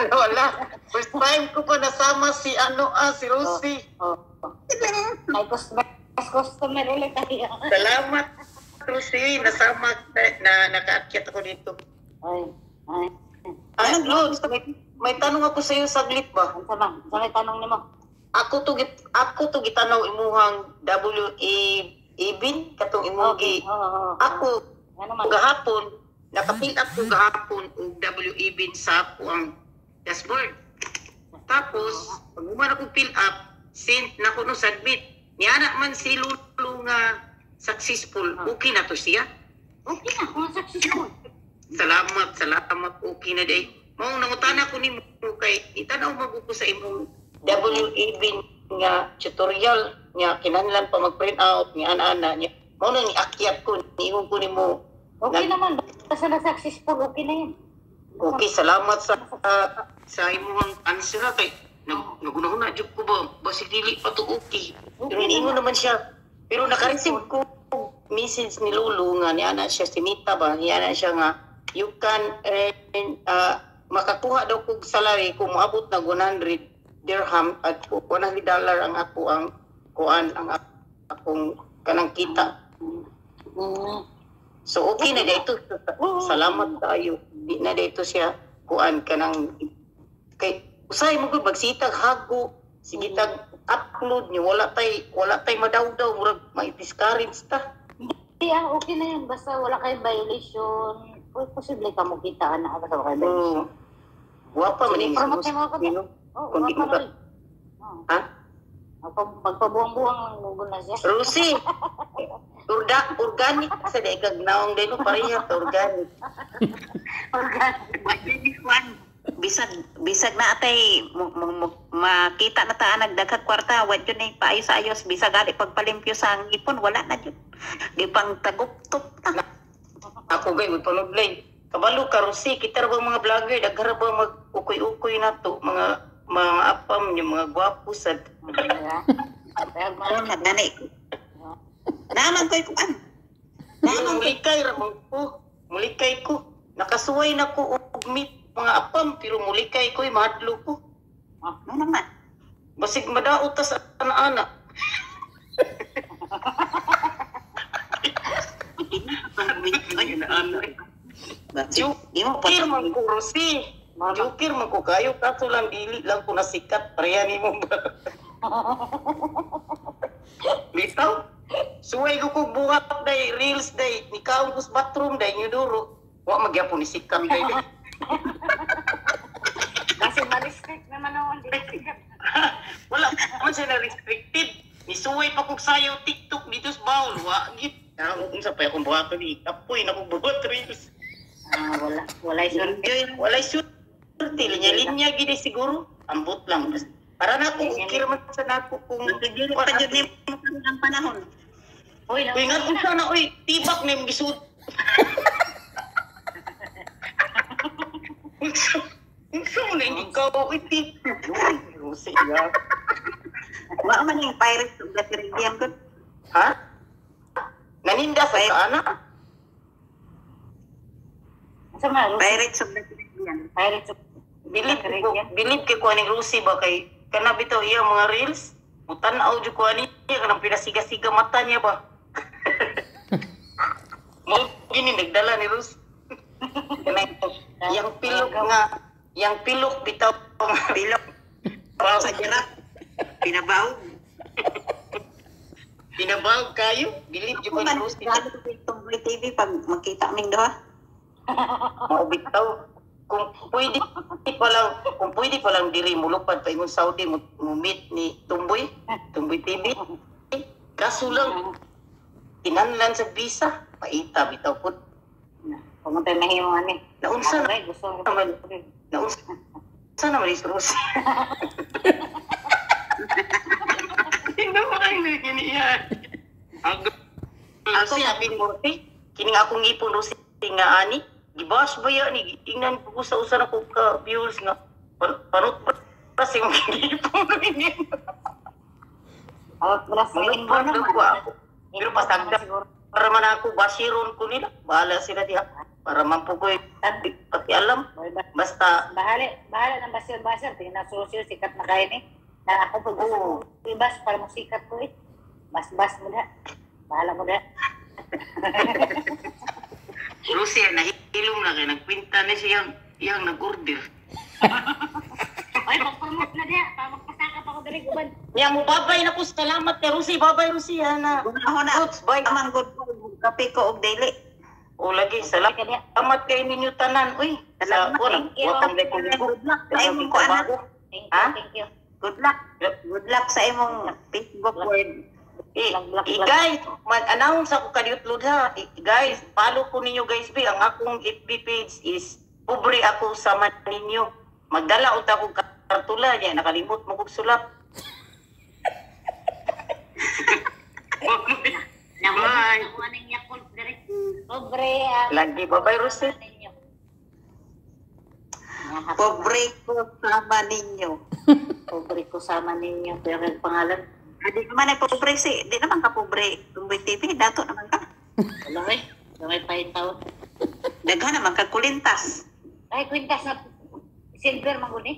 Wala. First time ko pa nasama si ano si Rosie. Oh. May customer, customer ulit tayo. Salamat, Rosie. Nasama na nakaakyat ako dito. Ay, ay. Ano, Lods, may tanong ako sa iyo saglit ba? Ano ba? Sa may tanong nimo? Ako to gitanaw imuhang W A Ibin katong imong gi Oo. ako Ano man? gahapon naka-fill up ko gahapon og W Ibin sa ako ang dashboard. Tapos pag human ako fill up, send na ko no submit. Niana man si Lulu nga successful. Okay na to siya. Okay na, kung successful. Salamat, salamat. Okay na day. Mao nangutana ko nimo kay itanaw man ko sa imong WAB nga tutorial nga kinahanglan pa mag-print out nga ana-ana niya. Mao nang niakyat ko, niingon ko nimo. Okay naman, basta na successful, okay na yan. Okay, salamat sa imong answer ha, kay nagunahuna jud ko ba basig dili pa to okay. Pero Okay niingon naman. naman siya. Pero naka-receive ko message ni Lulu nga niana siya si Mita ba, niana siya nga you can earn, makakuha daw kog salary kung moabot na 100 dirham at $100 ang ako ang kuan ang akong kanang kita. So okay na dito. Salamat tayo. Di na dito siya kuan kanang kay usay mo gud magsitag hago sige tag upload niyo wala tay madawdaw, murag may discourage ta. Hindi ah, okay na yan. Basta wala kayong violation. Uy, posible ka mo kita na basta wala kayong violation. So wa pa man Sige, ini promote mo ako. Sino? Oh, Kung wala di pa mo ka rin. Oh. Ha? Magpabuwang-buwang lang Google na siya. Rosie, organic sa di kag naong dino pareha ta organic. Organic. Bisag bisag na atay makita na ta nagdaghag kwarta, wa jud ni paayos-ayos, bisag ali pagpalimpyo sa ngipon, wala na jud di pang taguptop na. Ako gay mo panudlay. Kabalo ka, Rosie, kita ra ba mga vlogger daghan ra ba mag ukoy-ukoy nato mga mga apam yung mga gwapo sad. Ano na gani naman koy kuan naman koy Mulikay ra man ko. Mulikay ko. Nakasuway na ko og meet mga apam pero mulikay ko, mahadlo ko. No naman. Basig madaot ta sa ana-ana. Ana-ana. Di mo pa Joker man ko, Rosie. Joker man ko kayo kaso lang dili lang ko nasikat pareha nimo ba. Bitaw. Suway ko kog buhat day reels day nikaon ko sa bathroom day nyuduro. Wa magyapon ni sikat day. Kasi ma-restrict naman ako. Hindi sikat. Wala man siya na restricted. Nisuway pa kog sayaw TikTok dito sa bawl. Wa git. Ah, unsa pa akong buhaton ni kapoy na kog buhat reels. Ah, wala. Wala yung Enjoy, walay surti, linya-linya gid siguro. Ambot lang. Para na akong okay raman sa nako kung Magdili pa jud nimo ang panahon. Uy, Uy, nga kung sana, uy, tibak na yung gisud. Unsa mo na hindi ka, uy, tibak. Uy, Rosie, ya. Wa man yung Pirates of the Caribbean ko. Ha? Naninda sa kaana? Sa mga Rosie? Pirates of the Caribbean. Pirates of Bilib ko, bilib kay kuha ni Rosie ba kay kana bitaw iya mga reels. Mutan-aw jud kuha niya kanang pinasiga-siga mata niya ba. Mo gini nagdala ni Rosie. Kanang yang pilok nga, yang pilok bitaw Pilok sa giraffe. Pinabaw. Pinabawag kayo, bilib jud Ako ko ni man, Rosie. galo ko itong Boy TV pag magkita aming duha. Mao bitaw. Kung pwede pa lang diri mulupad pa ingon Saudi mo, mo meet ni Tumboy, Tumboy TV. Kaso lang kinanlan sa visa, paita bitaw pud. Pumunta yung mahimo ani. Naunsa na Ay, gusto ko. naman, naunsa naman ni Rosie. Hindi mo kayo giniyan. Ako Ako- sabi mo, eh, kining akong ipon Rosie nga ani, gibash ba yan ni tingnan ko sa usa na ko ka viewers nga panot pa sa imong ipon ini. Out wala sa Manot inbox pa naman. ko ako. Pero pasagda Siguro. para man ako basiron ko nila. Bahala sila diha. Para man po ko pati alam. Boy, Basta bahala, bahala ng basher-basher. Tingnan social, sikat na kayo ni. Na ako pag gusto ko ibas para mo sikat ko eh. Bas-bas mo na. Bahala mo na. Rusia nahilom na kay nagpinta na siya iyang nag-order. Ay, magpromote na diya. Para magpasaka pa ko dali uban. Niya mo babay na ko, salamat kay Rusi, babay Rusi ha na. Gunahon na Goods, bye. amang good kape ko og dili. O lagi salamat Ka diya. kay ninyo tanan uy. Sa Salamat. wala Thank you. wa pang ko Good luck sa imong kuan. Thank you, Ha? thank you. Good luck. Good luck sa imong Facebook word. Eh, Vlog, vlog, eh, vlog. guys, mag-announce ako kadiutlod ha. Eh, guys, follow ko ninyo guys be. Ang akong FB page is Pobre Ako Sama Ninyo. Magdala unta akong kartula niya, nakalimot mo kog sulap. Bye. Nakuha ng Yakult diri. Pobre ang Lagi, bye-bye, Rusi. ninyo. Pobre ko sama ninyo. Pobre ko sama ninyo. Pero ang pangalan. Ah, di naman ay pobre si, di naman ka pobre. Tumboy TV, dato naman ka. Wala eh. Wala may 5,000. Daghan naman ka kulintas. Ay, kwintas na silver man gud eh.